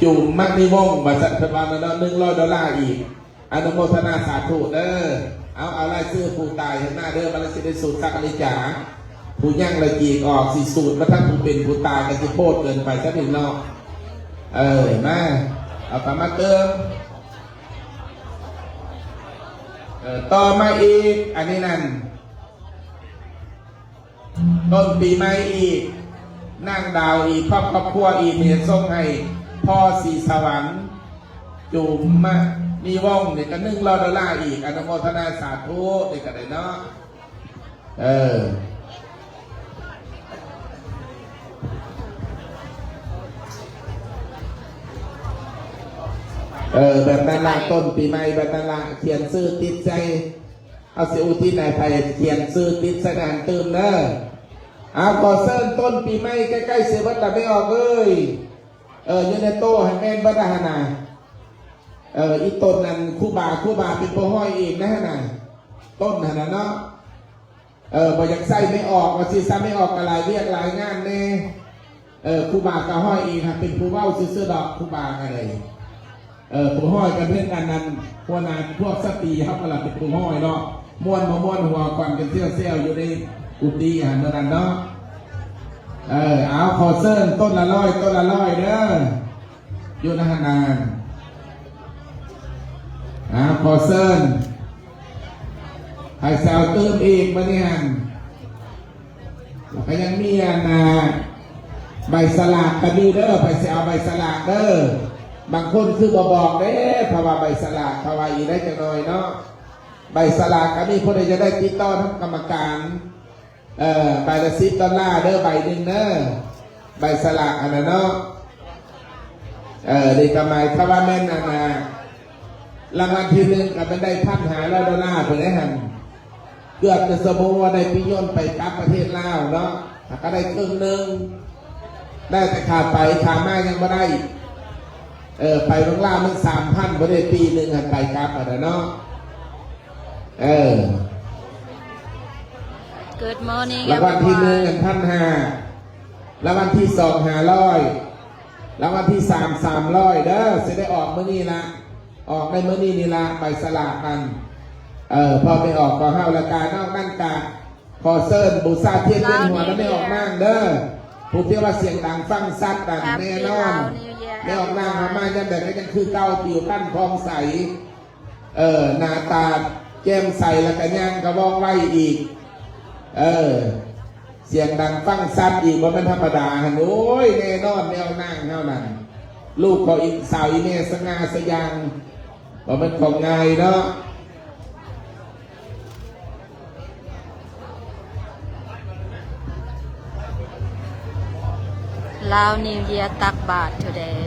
ຈູມມະນີວົງ ວ່າຊັ້ນເພິ່ນວ່າເນາະ ໜຶ່ງຮ້ອຍໂດລາອີກ. ອະນຸໂມທະນາສາທຸເດີ. ເອົາ ເອົາລາຍຊື່ຜູ້ຕາຍໃຫ້ມາເດີ ມັນລະຊິໄດ້ສູດສັກອາລິຈາ. ຜູ້ຍັງລະຈີກອອກ ຊິສູດມາທັງຜູ້ເປັນຜູ້ຕາຍ ກໍຊິໂພດເກີນໄປຊະນີ້ເນາະ. ເອີ ມາ ເອົາເຂົ້າມາເຕີມ. ເອີ ຕໍ່ມາອີກ ອັນນີ້ນັ້ນ ຕົ້ນປີໃໝ່ອີກ ນາງດາວອີກ ຄອບ ຄອບຄົວອີກ ນີ້ສົ່ງໃຫ້ພໍ່ສີສະຫວັນ ຈູມມະນີວົງ ນີ້ກໍໜຶ່ງຮ້ອຍໂດລາອີກ. ອະນຸໂມທະນາສາທຸ ນີ້ກໍໄດ້ເນາະ. ເອີ ເອີ ແບບນັ້ນລະ ຕົ້ນປີໃໝ່ແບບນັ້ນລະ ຂຽນຊື່ຕິດໃສ່ ເຮົາຊິອຸທິດໃຫ້ໃຜ ຂຽນຊື່ຕິດໃສ່ໃນຫັ້ນຕື່ມເດີ. ເອົາ ຂໍເຊີນຕົ້ນປີໃໝ່ ໃກ້ໆຊິເບິດລະ ແມ່ອອກເອີຍ. ເອີ ຢູ່ໃນໂຕຫັ້ນແມ່ນເບິດລະຫັ້ນນະ. ເອີ ອີຕົ້ນນັ້ນຄູບາ ຄູບາເປັນຜູ້ຮ້ອຍເອງນະຫັ້ນນະ ຕົ້ນຫັ້ນນະເນາະ. ເອີ ບໍ່ຢາກໃຊ້ແມ່ອອກ ວ່າຊິຊະ ແມ່ອອກກໍຫຼາຍວຽກຫຼາຍງານແດ່. ເອີ ຄູບາກໍຮ້ອຍເອງ ຫາເປັນຜູ້ເວົ້າຊື່ໆດອກ ຄູບາກໍໄດ້. ເອີ ຜູ້ຮ້ອຍກໍເປັນອັນນັ້ນ ຫົວໜ້າພວກສະຕີເຮົາກໍລະເປັນຜູ້ຮ້ອຍເນາະ. ມ່ວນບໍ່ມ່ວນຫົວຂວັນກັນແຊວໆຢູ່ໃນກຸຕິຫັ້ນ ເທົ່ານັ້ນເນາະ. ເອີ ເອົາ ຂໍເຊີນຕົ້ນລະຮ້ອຍ ຕົ້ນລະຮ້ອຍເດີ ຢູ່ໃນຫັ້ນນະ. ເອົາ ຂໍເຊີນ ໃຜຊິເອົາຕື່ມອີກບາດນີ້ຫັ້ນ. ແລ້ວກໍຍັງມີອັນນ່າ ໃບສະຫຼາກກໍມີເດີ ໃຜຊິເອົາໃບສະຫຼາກເດີ. ບາງຄົນຄືບໍ່ບອກເດ້ ເພາະວ່າໃບສະຫຼາກ ເພາະວ່າອີກໄດ້ຈັກໜ້ອຍເນາະ. ໃບສະຫຼາກກໍມີ ຜູ້ໃດຈະໄດ້ຕິດຕໍ່ນຳກຳມະການ. ເອີ ໃບລະສິບໂດລາເດີ ໃບໜຶ່ງເດີ ໃບສະຫຼາກຫັ້ນນະເນາະ. ເອີ ນີ້ກໍໝາຍຄວາມວ່າແມ່ນອັນນ່າ ລາງວັນທີໜຶ່ງກໍແມ່ນໄດ້ພັນຫ້າຮ້ອຍໂດລາພຸ້ນເດ້ຫັ້ນ. ເກືອບຈະສົມມຸດວ່າໄດ້ປີ້ຍົນໄປກັບປະເທດລາວເນາະ ຫາກກໍໄດ້ເຄິ່ງໜຶ່ງ ໄດ້ແຕ່ຄ່າໄປ ຄ່າມາຍັງບໍ່ໄດ້. ເອີ ໄປເມືອງລາວມັນສາມພັນ ບໍ່ໄດ້ປີໜຶ່ງຫັ້ນ ໄປກັບຫັ້ນນະເນາະ. ເອີ Good morning ລາງວັນທີໜຶ່ງ everyone ອັນພັນຫ້າ ລາງວັນທີສອງ ຫ້າຮ້ອຍ ລາງວັນທີສາມ ສາມຮ້ອຍເດີ ຊິໄດ້ອອກມື້ນີ້ລະ ອອກໃນມື້ນີ້ນີ້ລະ ໃບສະຫຼາກນັ້ນ. ເອີ ພໍໄປອອກຂອງເຮົາລະກະ ນອກນັ້ນກະ ຂໍເຊີນບູຊາທຽນວຽນຫົວນຳແມ່ອອກນາງເດີ ຜູ້ທີ່ວ່າສຽງດັງຟັງຊັດນັ້ນ Happy ແນ່ນອນ Lao New Year ແມ່ອອກນາງເຮົາມາຍາມໃດກໍຍັງຄືເກົ່າ ຜິວພຣນຜ່ອງໃສ. ເອີ ໜ້າຕາແຈ່ມໃສ ແລ້ວກະຍ່າງກະວ່ອງໄວອີກ. ເອີ ສຽງດັງຟັງຊັດອີກ ບໍ່ແມ່ນທຳມະດາຫັ້ນ. ໂອ້ຍ ແນ່ນອນແນວນາງເຮົານັ້ນ ລູກຂອງອີກສາວອີແມ່ສະຫງ່າສະຫຍັງ ບໍ່ແມ່ນຂອງງ່າຍເນາະ. Lao New Year ຕັກບາດ today.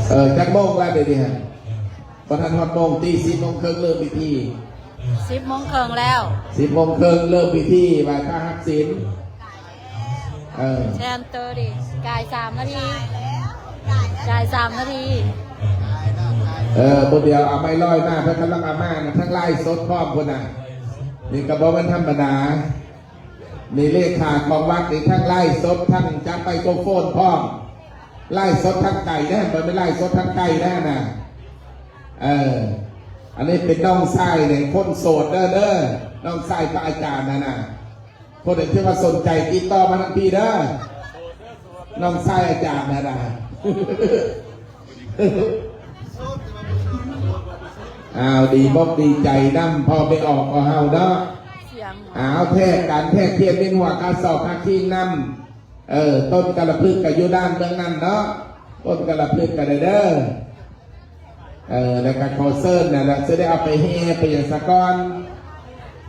ເອີ ຈັກໂມງລະດຽວນີ້ຫັ້ນ? ບໍ່ທັນຮອດໂມງຕິ ສິບໂມງເຄິ່ງເລີ່ມພິທີ. ສິບໂມງເຄິ່ງແລ້ວ ສິບໂມງເຄິ່ງເລີ່ມພິທີໄຫວ້ພະຮັບສິນ. ເອີ ten thirty ກາຍສາມນາທີ ກາຍສາມນາທີ. ເອີ ບໍ່ດຽວເອົາໄມ້ລອຍມາ ເພິ່ນກຳລັງເອົາມານະ ທັງໄລຟ໌ສົດພ້ອມພຸ້ນນະ. ນີ້ກໍບໍ່ແມ່ນທຳມະດາ ນີ້ເລຂາຂອງວັດນີ້ ທັງໄລຟ໌ສົດ ທັງຈັບໄມໂຄຣໂຟນພ້ອມ. ໄລຟ໌ສົດທາງໄກເດ້ ບໍ່ແມ່ນໄລຟ໌ສົດທາງໃກ້ເດ້ນະ. ເອີ ອັນນີ້ເປັນນ້ອງຊາຍນີ້ ຄົນໂສດເດີ ເດີ ນ້ອງຊາຍພະອາຈານຫັ້ນນະ. ຜູ້ໃດທີ່ວ່າສົນໃຈຕິດຕໍ່ມາທາງພີ້ເດີ ນ້ອງຊາຍອາຈານຫັ້ນນະ. ອ້າວ ດີອົກດີໃຈນຳພໍ່ແມ່ອອກຂອງເຮົາເນາະ. ອ້າວ ແທກກັນ ແທກທຽນເວັນຫົວ ຄາສອກຄາຄີງນຳ. ເອີ ຕົ້ນກາລະພຶກກໍຢູ່ດ້ານເບື້ອງນັ້ນເນາະ ຕົ້ນກາລະພຶກກໍໄດ້ເດີ. ເອີ ແລ້ວກໍຂໍເຊີນນັ້ນແຫຼະ ຊິໄດ້ເອົາໄປແຫ່ໄປຫຍັງສາກ່ອນ.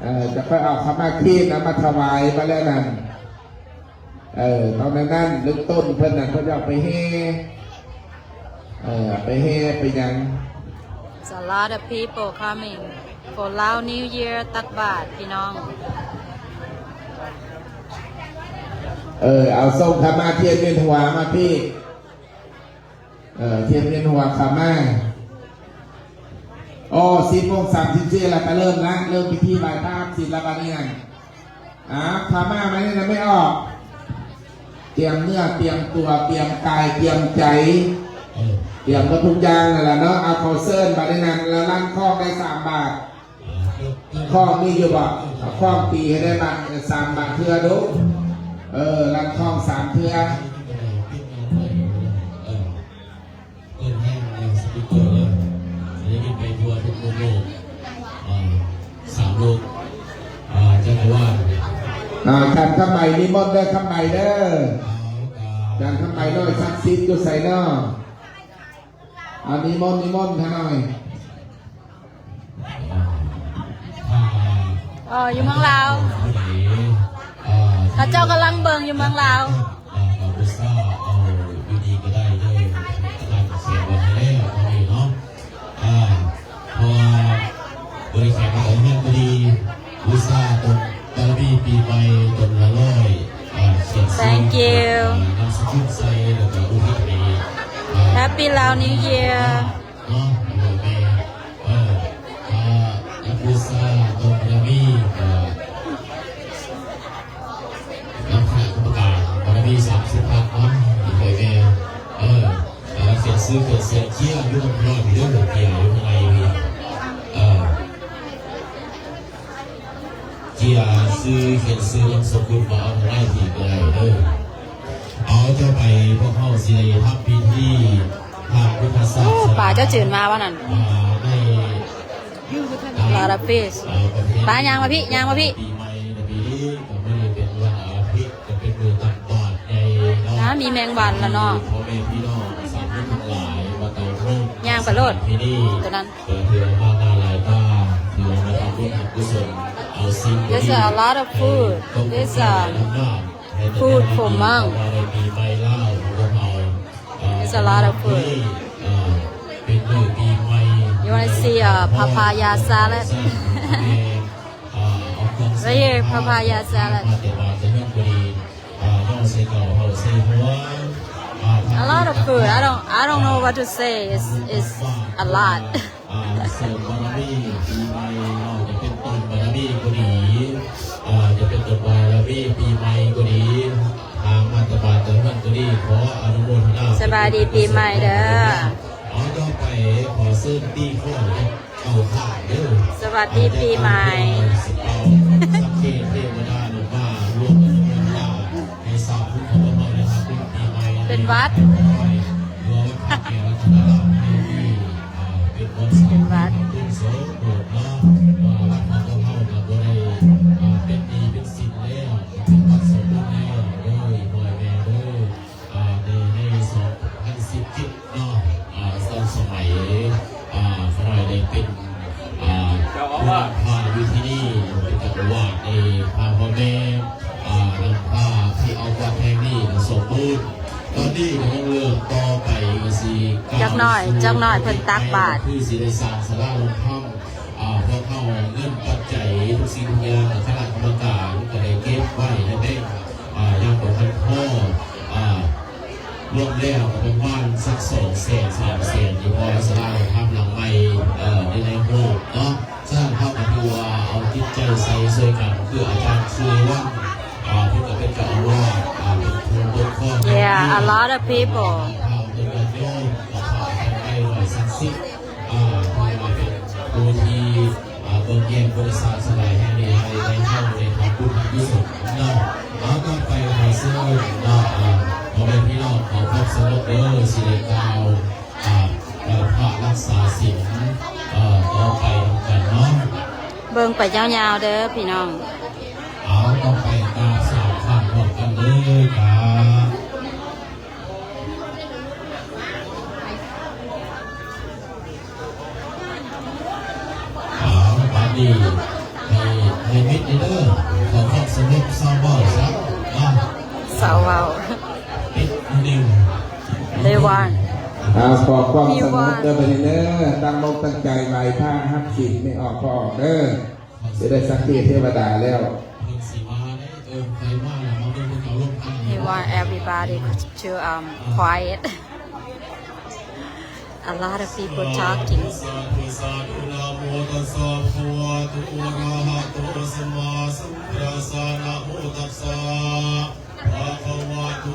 ເອີ ຈະຄ່ອຍເອົາຂາມາຄີນເອົາມາຖວາຍມາແລ້ວນັ້ນ. ເອີ ເທົ່ານັ້ນນັ້ນ ເລື່ອງຕົ້ນເພິ່ນນັ້ນ ເພິ່ນເອົາໄປແຫ່ ເອີ ເອົາໄປແຫ່ໄປຫຍັງ. It's a lot of people coming for Lao New Year ຕັກບາດ ພີ່ນ້ອງ. ເອີ ເອົາ ສົ່ງຂາມາທຽນວຽນຫົວມາພີ້. ເອີ ທຽນວຽນຫົວຂາມາ. ໂອ້ ສິບໂມງສາມສິບສີ່ລະກະເລີ່ມລະ ເລີ່ມພິທີໄຫວ້ພະຮັບສິນລະບາດນີ້ຫັ້ນ. ອາ ຂາມາມານີ້ນະ ແມ່ອອກ. ຕຽມເນື້ອຕຽມຕົວ ຕຽມກາຍຕຽມໃຈ ເອີ ຕຽມໝົດທຸກຢ່າງນັ້ນລະເນາະ. ເອົາ ຂໍເຊີນບາດນີ້ນັ້ນ ລະລັນຄອງໄດ້ສາມບາດ. ຄອງມີຢູ່ບໍ່? ເອົາຄອງຕີໃຫ້ໄດ້ບາດ ເອີ ສາມບາດເທື່ອດູ. ເອີ ລັນຄອງສາມເທື່ອ. ເອີ ເປີດແຮງແນວສະປີກເກີເດີ ຈະໄດ້ບິນໄປທົ່ວທຸກມຸມໂລກ ເອີ ສາມໂລກ ເອີ ຈັກກະວານ. ອ່າ ທ່ານຄຳໃໝ ນິມົນເດີ ຄຳໃໝເດີ. ເອົາ ທ່ານຄຳໃໝນ້ອຍສັກສິດຢູ່ໃສເນາະ? ອ່າ ນິມົນ ນິມົນຂ້ານ້ອຍ. ເອີ ຢູ່ເມືອງລາວ ເຂົາເຈົ້າກຳລັງເບິ່ງຢູ່ເມືອງລາວ. ເອີ ກະບູຊາເອົາຢູ່ດີກະໄດ້ເດີ ອາຈານກະແຊໄວ້ໃຫ້ແລ້ວຕອນນີ້ເນາະ. ເອີ ເພາະວ່າບໍລິຈາກເອົາເງິນກະດີ ບູຊາຕົນບາລະມີປີໃໝ່ຕົນລະຮ້ອຍ ເອີ ຂຽນຊື່ Thank you ນາມສະກຸນໃສ່ ແລ້ວກະອຸທິດໃຫ້ Happy Lao New Year ເນາະ ໂດຍແມ່ ເອີ ອ່າ ບູຊາຕົນບາລະມີ ເອີ ນຳຄະນະກຳມະການບາລະມີສາມສິບພັກເນາະ ໂດຍແມ່ ເອີ ເອີ ຂຽນຊື່ຂຽນເສຍງເຊຍຢູ່ນຳເຮົາເດີ ເຊຍຢູ່ຂ້າງໃນນີ້ ເອີ ເຈຍຊື່ຂຽນຊື່ນາມສະກຸນມາເອົາໃນທີ່ກໍໄດ້ເດີ. ເອົາ ຕໍ່ໄປພວກເຮົາຊິໄດ້ທຳພິທີທາງພຸດທະສາສະໜາ ໂອ້ ປາເຈົ້າຈືນມາວ່ານັ້ນ ອ່າ ໃນ Lot of fish ອ່າ ປະເພນີ ປາຍ່າງມາພີ້ ຍ່າງມາພີ້ ປີໃໝ່ໃນປີນີ້ ກໍມື້ນີ້ເປັນວັນອາທິດ ກໍເປັນມື້ຕັກບາດໃຫຍ່ເນາະ ອ່າ ມີແມງວັນລະເນາະ ພໍ່ແມ່ພີ່ນ້ອງສາທຸທັງຫຼາຍ ມາເຕົ້າໂຮມ ຍ່າງໄປໂລດ ທີ່ນີ້ ຕົວນັ້ນ ເພື່ອເພື່ອມາໜ້າຫຼາຍຕາ ເພື່ອມາທຳບຸນທຳກຸສົນ ເອົາສິ່ງດີ There's a lot of food. There's a food for monk. ໃນປີໃໝ່ລາວຂອງພວກເຮົາ There's a lot of food. ເອີ ເປັນມື້ປີໃໝ່ You wanna see a papaya salad? ເອີ ເອົາເຄື່ອງ Right here, papaya salad. ມາແຕ່ບ້ານແຕ່ເຮືອນກໍດີ ເອີ ເນາະ ໃສ່ເຂົ້າເຂົ້າໃສ່ຫົວ ເອີ A lot of food. I don't, I don't know what to say. It's, it's a lot. ອ່າ ເສີມບາລະມີປີໃໝ່ເນາະ ຈະເປັນຕົ້ນບາລະມີກໍດີ ເອີ ຈະເປັນຕົ້ນບາລະມີປີໃໝ່ກໍດີ ທາງມາດຕະບານເຈົ້າເຮືອນກໍດີ ຂໍອະນຸໂມທະນາ ສະບາຍດີປີໃໝ່ເດີ. ເອົາ ຕໍ່ໄປຂໍເຊີນຕີຄ້ອງເອົາຂ້າງເດີ. ສະຫວັດດີປີໃໝ່. ຊິເປົ່າສັກເຄເທວະດາລົງມາ ຮ່ວມອະນຸໂມທະນາ ໃຫ້ຊາວພຸດຂອງພວກເຮົາໄດ້ຮັບບຸນປີໃໝ່ ເປັນຫວັດ ເພື່ອວັດພະແກ້ວລັດຕະນະລາພໃຫ້ດີ ອ່າ ເປັນວັດ ເປັນຫວັດ ສົມບູນເນາະ ວ່າວັດຂອງພວກເຮົາກໍບໍ່ໄດ້ ອ່າ ເປັນໜີ້ເປັນສິນແລ້ວ ເປັນວັດສົມບູນແລ້ວເດີ ພໍ່ແມ່ເດີ ອ່າ ໃນ ໃນສອງພັນສິບເຈັດ ເນາະ ອ່າ ຕອນສະໄໝ ອ່າ ຂ້ານ້ອຍໄດ້ເປັນ ອ່າ ຜູ້ນຳພາຢູ່ທີ່ນີ້ ເປັນເຈົ້າອາວາດ ໄດ້ພາພໍ່ແມ່ ອ່າ ນຳພາທີ່ເອົາວັດແຫ່ງນີ້ສົມບູນ. ຕອນນີ້ກໍຍັງເລີ່ມຕໍ່ໄປກໍຊິ ຈັກໜ້ອຍ ຈັກໜ້ອຍເພິ່ນຕັກບາດ ຄືຊິໄດ້ສ້າງສາລາລົງທຳ ອ່າ ພວກເຮົາເງິນປັດໄຈທຸກສິ່ງທຸກຢ່າງ ຄະນະກຳມະການກໍໄດ້ເກັບໄວ້ໃນແບັງ ອ່າ ຍັງບໍ່ທັນພໍ ອ່າ ລວມແລ້ວກໍປະມານສັກສອງແສນ ສາມແສນ ທີ່ພໍສາລາທຳຫຼັງໃໝ່ ເອີ ໃນ ໃນໂຮມເນາະ. ສະນັ້ນເຮົາກໍຖືວ່າເອົາຈິດໃຈໃສ່ຊ່ວຍກັນ ຄືອາຈານສຸລິວັນ ອ່າ ເພິ່ນກໍເປັນເຈົ້າອາວາດ ອ່າ ເປັນຜູ້ປົກຄອງ Yeah, a lot of people. ເຮົາເປັນຍາດໂຍມ ກໍຂໍໃຫ້ໄດ້ໄວ້ສັກສິດ ອ່າ ເພື່ອມາເປັນຜູ້ທີ່ ອ່າ ເບິ່ງແຍງພຸດທະສາສະໜາແຫ່ງນີ້ໃຫ້ ໃຫ້ເຮົາໄດ້ທຳບຸນທຳກຸສົນເນາະ. ເອົາ ຕໍ່ໄປຂໍເຊີນເນາະ ອ່າ ພໍ່ແມ່ພີ່ນ້ອງຂໍຄວາມສະຫງົບເດີ ຊິໄດ້ກ່າວ ອ່າ ເອີ ພະລັກສາສິນ ເອີ ຕໍ່ໄປນຳກັນເນາະ. ເບິ່ງໄປຍາວໆເດີພີ່ນ້ອງ. ເອົາ ຕໍ່ໄປກາບສາມຄັ້ງພ້ອມກັນເດີ ກາບ. ເອົາ ບາດນີ້ໃຫ້ ໃຫ້ມິດເດີ ຂໍຄວາມສະຫງົບຊາວເວົ້າຊະເນາະ ຊາວເວົ້າ ປິດນິວ They want ອ່າ ຂໍຄວາມສະຫງົບເດີ ບາດນີ້ເດີ ຕັ້ງອົກຕັ້ງໃຈໄຫວ້ພະຮັບສິນ ໄດ້ອອກກໍອອກເດີ ຊິໄດ້ສັກເຄເທວະດາແລ້ວ. He want everybody to, um, quiet. A lot of people talking. ສາທຸ ສາທຸ ສາທຸ ນະໂມຕັດສະ ພະຄະວະໂຕ ອະຣະຫະໂຕ ສຳມາສຳພຸດທັດສະ ນະໂມຕັດສະ ພະຄະວະໂຕ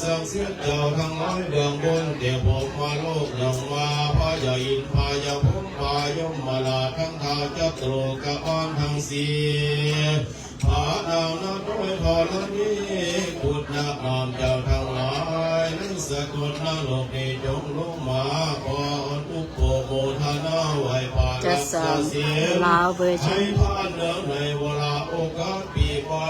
ສັກສິດເຈົ້າທັງຫຼາຍເບື້ອງບົນ ເທບພົມມະໂລກ ດັ່ງວ່າພະຍາອິນ ພະຍາພົມ ພະຍົມມະລາດ ທັງທ້າວຈະຕຸໂລກະບານທັງສີ່ ພະນາງນາງນ້ອຍທໍລະນີ ບຸດນະນາມເຈົ້າທັງຫຼາຍ ໃນສະກົດນະລົກນີ້ ຈົ່ງລົງມາຂໍອອນອຸບໂພກໂມທະນາໄຫວ້ພະ ຈະສອນລາວເວີເຊີນ ໃຫ້ທານເນື່ອງໃນວາລະໂອກາດປີໃໝ່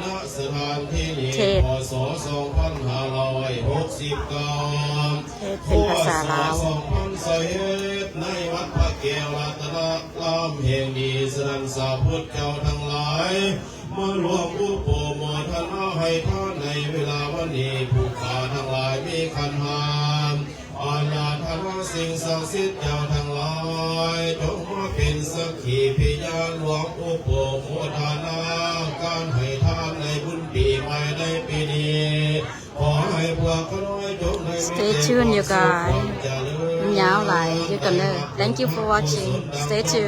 ນະສະຖານທີ່ນີ້ ເທດ ພ.ສ. ສອງພັນຫ້າຮ້ອຍຫົກສິບເກົ້າ ເທດເປັນພາສາລາວ ສອງພັນຊາວເອັດ ໃນວັດພະແກ້ວລັດຕະນະລາມແຫ່ງນີ້ ສະນັ້ນ ຊາວພຸດເຈົ້າທັງຫຼາຍ ມາຮ່ວມອຸບໂພກໂມທະນາໃຫ້ທານໃນເວລາວັນນີ້ ຜູ້ຂ້າທັງຫຼາຍມີຂັນຫ້າ ອາລາທະນາສິ່ງສັກສິດເຈົ້າທັງຫຼາຍ ຈົ່ງມາເປັນສັກຂີພະຍານຮ່ວມອຸບໂພກໂມທະນາການໃຫ້ທານໃນບຸນປີໃໝ່ໃນປີນີ້ ຂໍໃຫ້ພວກຂ້ານ້ອຍຈົ່ງໄດ້ມີແຕ່ຄວາມສຸກຄວາມຈະເລີນ Stay tuned, you guys. ມັນຍາວຫຼາຍ ຢູ່ກັນເດີ. Thank you for watching. Stay tuned.